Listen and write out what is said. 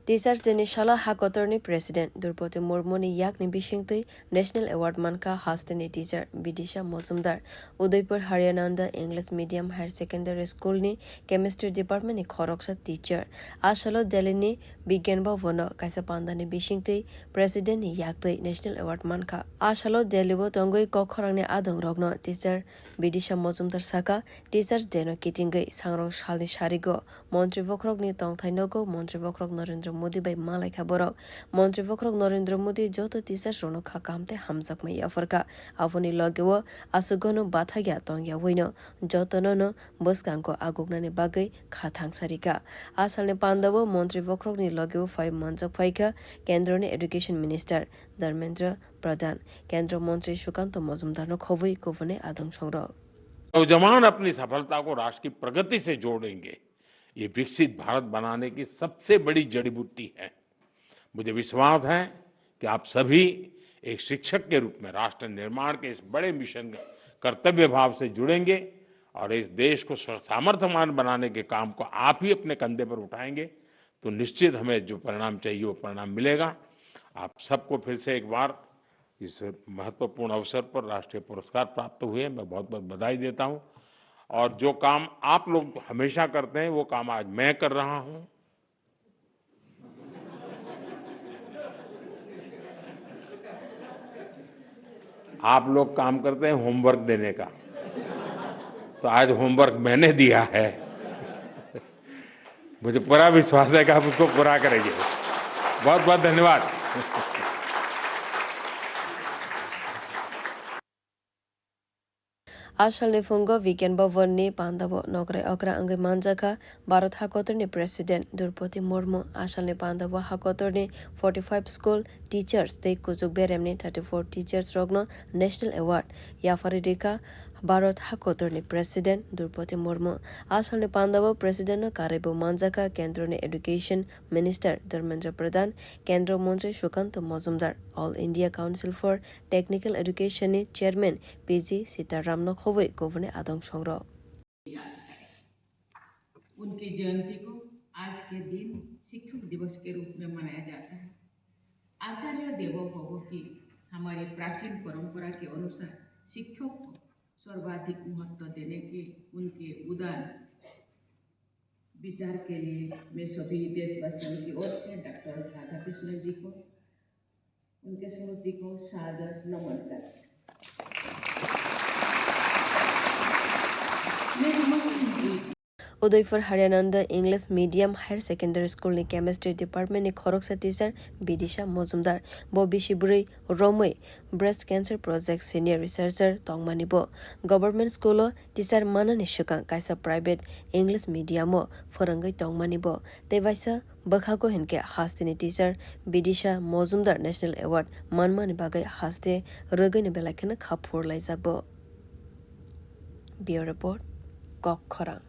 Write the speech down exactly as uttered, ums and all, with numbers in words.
Teachers Day ni salo ha kotorni President Droupadi Murmu ni yakni bisingtwi National Award mankha hasteni teacher Bidisha Mojumdar. Udaipur Haryananda English Medium Higher Secondary School ni Chemistry Department ni khoroksa teacher. A salo Delhi ni Bigyan Bhavan o kaisa panda ni bisingtwi President ni yaktwi National Award mankha. A salo Delhi o tongwi kok khorang ni adong rokno teacher Bidisha Mojumdar saka, Teachers Day no kitingwi sangrong salni sarigo Montri bokhorokni tongthai nogo Montri bokhorok Narendra Modi bai malaikha borok. Montri bokhorok Narendra Modi joto teachers rokno kha kaham tei hamjakma yapharkha. Aboni logeo aswk gono bathakya tongyawi no jotono no bwskango aguknani bagwi kha thangsarikha. A salni pandao Montri bokhorokni logeo phai manjak phaikha Kendroni Education Minister Dharmendra Pradhan. Kendra Montri Sukanta Mojumdarno khobwi kubuni adong songrok. नौजवान अपनी सफलता को राष्ट्र की प्रगति से जोड़ेंगे। ये विकसित भारत बनाने की सबसे बड़ी जड़ी बूटी है। मुझे विश्वास है कि आप सभी एक शिक्षक के रूप में राष्ट्र निर्माण के इस बड़े मिशन में कर्तव्य भाव से जुड़ेंगे और इस देश को स्व-, सामर्थ्यवान बनाने के काम को आप ही अपने कंधे पर उठाएंगे, तो निश्चित हमें जो परिणाम चाहिए, वो परिणाम मिलेगा। आप सबको फिर से एक बार इस महत्वपूर्ण अवसर पर राष्ट्रीय पुरस्कार प्राप्त हुए, मैं बहुत बहुत बधाई देता हूँ। और जो काम आप लोग हमेशा करते हैं, वो काम आज मैं कर रहा हूँ। आप लोग काम करते हैं होमवर्क देने का, तो आज होमवर्क मैंने दिया है। मुझे पूरा विश्वास है कि आप उसको पूरा करेंगे। बहुत बहुत धन्यवाद। A salni phungo Vigyan Bhavan ni pandao nokrai okra wngwi manjakha Bharat hakotorni President Droupadi Murmu. A salni pandao hakotorni forty five school teachers tei kuchuk beremni thirty four teachers rokno National Award yapharwi rikha Bharat hakotorni President Droupadi Murmu. A salni pandao President no karwibo manjakha Kendroni Education Minister Dharmendra Pradhan, Kendra Montri Sukanta Mojumdar, All India Council for Technical Education ni Chairman P G Sitaram no khobwi kubuni adong songrok. उनकी जयंती को आज के दिन शिक्षक दिवस के रूप में मनाया जाता है। आचार्य देवो भव की हमारी प्राचीन परंपरा के अनुसार शिक्षक को सर्वाधिक महत्व देने के उनके उदार विचार के लिए मैं सभी देशवासियों की ओर से डॉक्टर राधाकृष्णन जी को उनके स्मृति को सादर नमन करते हैं। मैं समझती हूँ कि Udaipur Haryananda English Medium Higher Secondary School ni Chemistry Department ni khoroksa teacher Bidisha Mojumdar. Bo bisi bwrwi romwi Breast Cancer Project Senior Researcher tongmani bo. Government school o teacher manani swkang kaisa private English medium o phwrwngwi tongmani bo. Tei waisa bwkhago hinkhe hasteni teacher Bidisha Mojumdar National Award manmani bagwi haste rwgwini belai kheno kha phurlaijak bo. Bureau Report, Kok Khorang.